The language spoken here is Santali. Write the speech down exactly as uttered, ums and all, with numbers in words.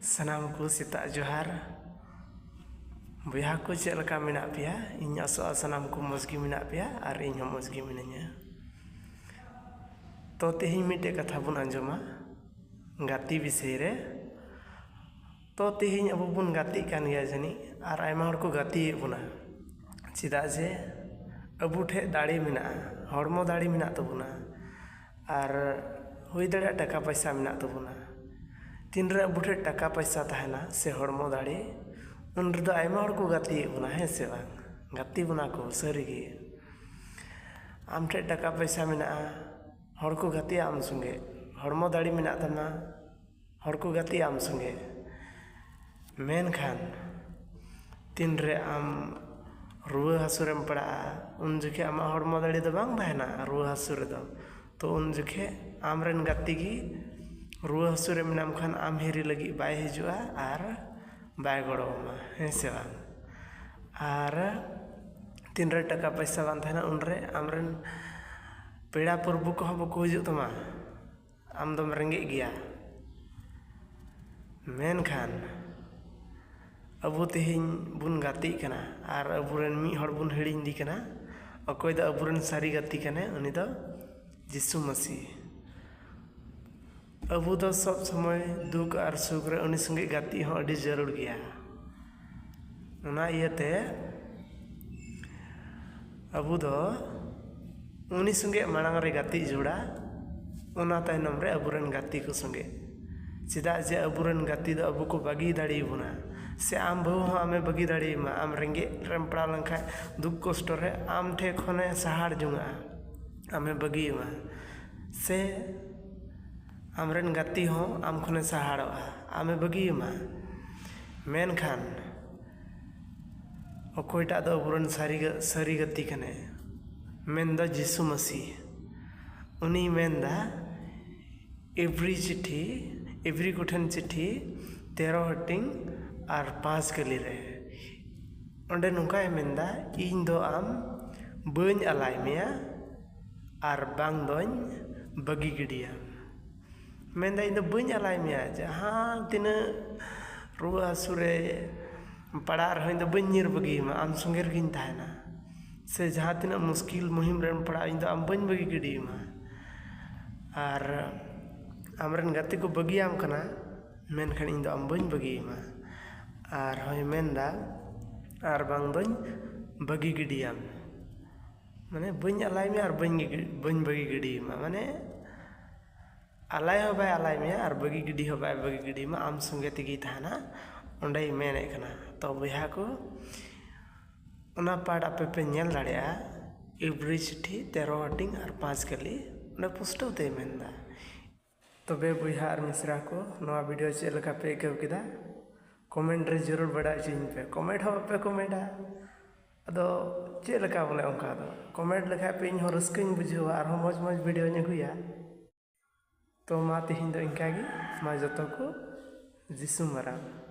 ᱥᱟᱱᱟᱢ ᱠᱚ ᱥᱮᱛᱟᱜ ᱡᱚᱦᱟᱨ᱾ ᱵᱚᱭᱦᱟ ᱠᱚ, ᱪᱮᱫ ᱞᱮᱠᱟ ᱢᱮᱱᱟᱜ ᱯᱮᱭᱟ? ᱤᱧ ᱟᱥᱚᱜᱼᱟ ᱥᱟᱱᱟᱢ ᱠᱚ ᱢᱚᱡᱽ ᱜᱮ ᱢᱮᱱᱟᱜ ᱯᱮᱭᱟ ᱟᱨ ᱤᱧ ᱦᱚᱸ ᱢᱚᱡᱽ ᱜᱮ ᱢᱤᱱᱟᱹᱧᱟ᱾ ᱛᱚ, ᱛᱮᱦᱮᱧ ᱢᱤᱫᱴᱮᱡ ᱠᱟᱛᱷᱟ ᱵᱚᱱ ᱟᱸᱡᱚᱢᱟ ᱜᱟᱛᱮ ᱵᱤᱥᱚᱭ ᱨᱮ᱾ ᱛᱚ, ᱛᱮᱦᱮᱧ ᱟᱵᱚ ᱵᱚᱱ ᱜᱟᱛᱮᱜ ᱠᱟᱱ ᱜᱮᱭᱟ ᱡᱟᱹᱱᱤᱡ, ᱟᱨ ᱟᱭᱢᱟ ᱦᱚᱲ ᱠᱚ ᱜᱟᱛᱮᱭᱮᱫ ᱵᱚᱱᱟ᱾ ᱪᱮᱫᱟᱜ ᱡᱮ ᱟᱵᱚ ᱴᱷᱮᱡ ᱫᱟᱲᱮ ᱢᱮᱱᱟᱜᱼᱟ, ᱦᱚᱲᱢᱚ ᱫᱟᱲᱮ ᱢᱮᱱᱟᱜ ᱛᱟᱵᱚᱱᱟ, ᱟᱨ ᱦᱩᱭ ᱫᱟᱲᱮᱭᱟᱜᱼᱟ ᱴᱟᱠᱟ ᱯᱚᱭᱥᱟ ᱢᱮᱱᱟᱜ ᱛᱟᱵᱚᱱᱟ᱾ ᱛᱤᱱᱨᱮ ᱟᱵᱚ ᱴᱷᱮᱡ ᱴᱟᱠᱟ ᱯᱚᱭᱥᱟ ᱛᱟᱦᱮᱱᱟ ᱥᱮ ᱦᱚᱲᱢᱚ ᱫᱟᱲᱮ, ᱩᱱ ᱨᱮᱫᱚ ᱟᱭᱢᱟ ᱦᱚᱲ ᱠᱚ ᱜᱟᱛᱮᱭᱮᱫ ᱵᱚᱱᱟ, ᱦᱮᱸ ᱥᱮ ᱵᱟᱝ? ᱜᱟᱛᱮ ᱵᱚᱱᱟ ᱠᱚ ᱥᱟᱹᱨᱤᱜᱮ᱾ ᱟᱢ ᱴᱷᱮᱡ ᱴᱟᱠᱟ ᱯᱚᱭᱥᱟ ᱢᱮᱱᱟᱜᱼᱟ, ᱦᱚᱲ ᱠᱚ ᱜᱟᱛᱮᱜᱼᱟ ᱟᱢ ᱥᱚᱸᱜᱮ, ᱦᱚᱲᱢᱚ ᱫᱟᱲᱮ ᱢᱮᱱᱟᱜ ᱛᱟᱢᱟ, ᱦᱚᱲ ᱠᱚ ᱜᱟᱛᱮᱜᱼᱟ ᱟᱢ ᱥᱚᱸᱜᱮ᱾ ᱢᱮᱱᱠᱷᱟᱱ ᱛᱤᱱᱨᱮ ᱟᱢ ᱨᱩᱣᱟᱹ ᱦᱟᱹᱥᱩ ᱨᱮᱢ ᱯᱟᱲᱟᱜᱼᱟ, ᱩᱱ ᱡᱚᱠᱷᱮᱡ ᱟᱢᱟᱜ ᱦᱚᱲᱢᱚ ᱫᱟᱲᱮ ᱫᱚ ᱵᱟᱝ ᱛᱟᱦᱮᱱᱟ ᱨᱩᱣᱟᱹ ᱦᱟᱹᱥᱩ ᱨᱮᱫᱚ᱾ ᱛᱚ, ᱩᱱ ᱡᱚᱠᱷᱮᱡ ᱟᱢᱨᱮᱱ ᱜᱟᱛᱮ ᱜᱮ ᱨᱩᱣᱟᱹ ᱦᱟᱹᱥᱩ ᱨᱮ ᱢᱮᱱᱟᱢ ᱠᱷᱟᱱ ᱟᱢ ᱦᱤᱨᱤ ᱞᱟᱹᱜᱤᱫ ᱵᱟᱭ ᱦᱤᱡᱩᱜᱼᱟ ᱟᱨ ᱵᱟᱭ ᱜᱚᱲᱚ ᱟᱢᱟ, ᱦᱮᱸ ᱥᱮ ᱵᱟᱝ? ᱟᱨ ᱛᱤᱱᱨᱮ ᱴᱟᱠᱟ ᱯᱚᱭᱥᱟ ᱵᱟᱝ ᱛᱟᱦᱮᱱᱟ, ᱩᱱᱨᱮ ᱟᱢᱨᱮᱱ ᱯᱮᱲᱟ ᱯᱨᱚᱵᱷᱩ ᱠᱚᱦᱚᱸ ᱵᱟᱠᱚ ᱦᱤᱡᱩᱜ ᱛᱟᱢᱟ᱾ ᱟᱢ ᱫᱚᱢ ᱨᱮᱸᱜᱮᱡ ᱜᱮᱭᱟ᱾ ᱢᱮᱱᱠᱷᱟᱱ ᱟᱵᱚ ᱛᱮᱦᱮᱧ ᱵᱚᱱ ᱜᱟᱛᱮᱜ ᱠᱟᱱᱟ ᱟᱨ ᱟᱵᱚᱨᱮᱱ ᱢᱤᱫ ᱦᱚᱲ ᱵᱚᱱ ᱦᱤᱲᱤᱧ ᱫᱮ ᱠᱟᱱᱟ᱾ ᱚᱠᱚᱭ ᱫᱚ ᱟᱵᱚᱨᱮᱱ ᱥᱟᱹᱨᱤ ᱜᱟᱛᱮ ᱠᱟᱱᱟᱭ? ᱩᱱᱤ ᱫᱚ ᱡᱤᱥᱩ ᱢᱟᱹᱥᱤ᱾ ᱟᱵᱚ ᱫᱚ ᱥᱚᱵ ᱥᱚᱢᱚᱭ ᱫᱩᱠ ᱟᱨ ᱥᱩᱠ ᱨᱮ ᱩᱱᱤ ᱥᱚᱸᱜᱮ ᱜᱟᱛᱮᱜ ᱦᱚᱸ ᱟᱹᱰᱤ ᱡᱟᱹᱨᱩᱲ ᱜᱮᱭᱟ᱾ ᱚᱱᱟ ᱤᱭᱟᱹᱛᱮ ᱟᱵᱚ ᱫᱚ ᱩᱱᱤ ᱥᱚᱸᱜᱮ ᱢᱟᱲᱟᱝ ᱨᱮ ᱜᱟᱛᱮᱜ ᱡᱚᱲᱟ, ᱚᱱᱟ ᱛᱟᱭᱱᱚᱢ ᱨᱮ ᱟᱵᱚᱨᱮᱱ ᱜᱟᱛᱮ ᱠᱚ ᱥᱚᱸᱜᱮ᱾ ᱪᱮᱫᱟᱜ ᱡᱮ ᱟᱵᱚᱨᱮᱱ ᱜᱟᱛᱮ ᱫᱚ ᱟᱵᱚ ᱠᱚ ᱵᱟᱹᱜᱤ ᱫᱟᱲᱮᱭᱟᱵᱚᱱᱟ, ᱥᱮ ᱟᱢ ᱵᱟᱹᱦᱩ ᱦᱚᱸ ᱟᱢᱮ ᱵᱟᱹᱜᱤ ᱫᱟᱲᱮᱭᱟᱢᱟ᱾ ᱟᱢ ᱨᱮᱸᱜᱮᱡ ᱨᱮᱢ ᱯᱟᱲᱟᱣ ᱞᱮᱱᱠᱷᱟᱱ, ᱫᱩᱠ ᱠᱚᱥᱴᱚ ᱨᱮ ᱟᱢ ᱴᱷᱮᱱ ᱠᱷᱚᱱᱮ ᱥᱟᱦᱟᱲ ᱡᱚᱝᱟᱜᱼᱟ, ᱟᱢᱮ ᱵᱟᱹᱜᱤᱭᱟᱢᱟ᱾ ᱥᱮ ᱟᱢᱨᱮᱱ ᱜᱟᱛᱮ ᱦᱚᱸ ᱟᱢ ᱠᱷᱚᱱᱮ ᱥᱟᱦᱟᱲᱚᱜᱼᱟ, ᱟᱢᱮ ᱵᱟᱹᱜᱤᱭᱟᱢᱟ᱾ ᱢᱮᱱᱠᱷᱟᱱ ᱚᱠᱚᱭᱴᱟᱜ ᱫᱚ ᱟᱵᱚᱨᱮᱱ ᱥᱟᱹᱨᱤ ᱜᱟ-, ᱥᱟᱹᱨᱤ ᱜᱟᱛᱮ ᱠᱟᱱᱟᱭ, ᱢᱮᱱᱫᱚ ᱡᱤᱥᱩ ᱢᱟᱹᱥᱤ᱾ ᱩᱱᱤᱭ ᱢᱮᱱᱫᱟ, ᱮᱵᱷᱨᱤ ᱪᱤᱴᱷᱤ, ᱮᱵᱷᱨᱤ ᱠᱚᱴᱷᱮᱱ ᱪᱤᱴᱷᱤ, ᱛᱮᱨᱚ ᱦᱟᱹᱴᱤᱧ ᱟᱨ ᱯᱟᱸᱪ ᱠᱟᱹᱞᱤ ᱨᱮ᱾ ᱚᱸᱰᱮ ᱱᱚᱝᱠᱟᱭ ᱢᱮᱱᱫᱟ, ᱤᱧ ᱫᱚ ᱟᱢ ᱵᱟᱹᱧ ᱟᱞᱟᱭ ᱢᱮᱭᱟ ᱟᱨ ᱵᱟᱝ ᱫᱚᱧ ᱵᱟᱹᱜᱤ ᱜᱤᱰᱤᱭᱟ᱾ ᱢᱮᱱᱫᱟ, ᱤᱧ ᱫᱚ ᱵᱟᱹᱧ ᱟᱞᱟᱭ ᱢᱮᱭᱟ, ᱡᱟᱦᱟᱸ ᱛᱤᱱᱟᱹᱜ ᱨᱩᱣᱟᱹ ᱦᱟᱹᱥᱩ ᱨᱮ ᱯᱟᱲᱟᱜ ᱨᱮᱦᱚᱸ ᱤᱧ ᱫᱚ ᱵᱟᱹᱧ ᱧᱤᱨ ᱵᱟᱹᱜᱤᱭᱟᱢᱟ, ᱟᱢ ᱥᱚᱸᱜᱮ ᱨᱮᱜᱤᱧ ᱛᱟᱦᱮᱱᱟ᱾ ᱥᱮ ᱡᱟᱦᱟᱸ ᱛᱤᱱᱟᱹᱜ ᱢᱩᱥᱠᱤᱞ ᱢᱩᱦᱤᱢ ᱨᱮᱢ ᱯᱟᱲᱟᱜ, ᱤᱧ ᱫᱚ ᱟᱢ ᱵᱟᱹᱧ ᱵᱟᱹᱜᱤ ᱜᱤᱰᱤᱭᱟᱢᱟ᱾ ᱟᱨ ᱟᱢᱨᱮᱱ ᱜᱟᱛᱮ ᱠᱚ ᱵᱟᱹᱜᱤᱭᱟᱢ ᱠᱟᱱᱟ, ᱢᱮᱱᱠᱷᱟᱱ ᱤᱧ ᱫᱚ ᱟᱢ ᱵᱟᱹᱧ ᱵᱟᱹᱜᱤᱭᱟᱢᱟ᱾ ᱟᱨ ᱦᱚᱸᱭ ᱢᱮᱱᱫᱟ, ᱟᱨ ᱵᱟᱝ ᱫᱚᱧ ᱵᱟᱹᱜᱤ ᱜᱤᱰᱤᱭᱟᱢ᱾ ᱢᱟᱱᱮ ᱵᱟᱹᱧ ᱟᱞᱟᱭ ᱢᱮᱭᱟ ᱟᱨ ᱵᱟᱹᱧ ᱜᱤ-, ᱵᱟᱹᱧ ᱵᱟᱹᱜᱤ ᱜᱤᱰᱤᱭᱟᱢᱟ᱾ ᱢᱟᱱᱮ ᱟᱞᱟᱭ ᱦᱚᱸ ᱵᱟᱭ ᱟᱞᱟᱭ ᱢᱮᱭᱟ ᱟᱨ ᱵᱟᱹᱜᱤ ᱜᱤᱰᱤ ᱦᱚᱸ ᱵᱟᱭ ᱵᱟᱹᱜᱤ ᱜᱤᱰᱤᱭᱟᱢᱟ, ᱟᱢ ᱥᱚᱸᱜᱮ ᱛᱮᱜᱮᱭ ᱛᱟᱦᱮᱱᱟ, ᱚᱸᱰᱮᱭ ᱢᱮᱱᱮᱫ ᱠᱟᱱᱟ᱾ ᱛᱚ ᱵᱚᱭᱦᱟ ᱠᱚ, ᱚᱱᱟ ᱯᱟᱨᱴ ᱟᱯᱮ ᱯᱮ ᱧᱮᱞ ᱫᱟᱲᱮᱭᱟᱜᱼᱟ ᱮᱵᱨᱤ ᱪᱤᱴᱷᱤ ᱛᱮᱨᱚ ᱦᱟᱹᱴᱤᱧ ᱟᱨ ᱯᱟᱸᱪ ᱠᱟᱹᱞᱤ, ᱚᱸᱰᱮ ᱯᱩᱥᱴᱟᱹᱣ ᱛᱮᱭ ᱢᱮᱱᱫᱟ᱾ ᱛᱚᱵᱮ ᱵᱚᱭᱦᱟ ᱟᱨ ᱢᱤᱥᱨᱟ ᱠᱚ, ᱱᱚᱣᱟ ᱵᱷᱤᱰᱤᱭᱳ ᱪᱮᱫ ᱞᱮᱠᱟ ᱯᱮ ᱟᱹᱭᱠᱟᱹᱣ ᱠᱮᱫᱟ? ᱠᱚᱢᱮᱱᱴ ᱨᱮ ᱡᱟᱹᱨᱩᱲ ᱵᱟᱰᱟᱭ ᱦᱚᱪᱚᱧ ᱯᱮ᱾ ᱠᱚᱢᱮᱱᱴ ᱦᱚᱸ ᱵᱟᱯᱮ ᱠᱚᱢᱮᱱᱴᱟ, ᱟᱫᱚ ᱪᱮᱫ ᱞᱮᱠᱟ ᱵᱚᱞᱮ? ᱚᱱᱠᱟ ᱫᱚ ᱠᱚᱢᱮᱱᱴ ᱞᱮᱠᱷᱟᱡ ᱯᱮ, ᱤᱧ ᱦᱚᱸ ᱨᱟᱹᱥᱠᱟᱹᱧ ᱵᱩᱡᱷᱟᱹᱣᱟ, ᱟᱨᱦᱚᱸ ᱢᱚᱡᱽ ᱢᱚᱡᱽ ᱵᱷᱤᱰᱤᱭᱳᱧ ᱟᱹᱜᱩᱭᱟ᱾ ᱛᱚ ᱢᱟ ᱛᱮᱦᱮᱧ ᱫᱚ ᱤᱱᱠᱟ ᱜᱮ, ᱢᱟ ᱡᱚᱛᱚ ᱠᱚ ᱡᱤᱥᱩ ᱢᱟᱨᱟᱝ᱾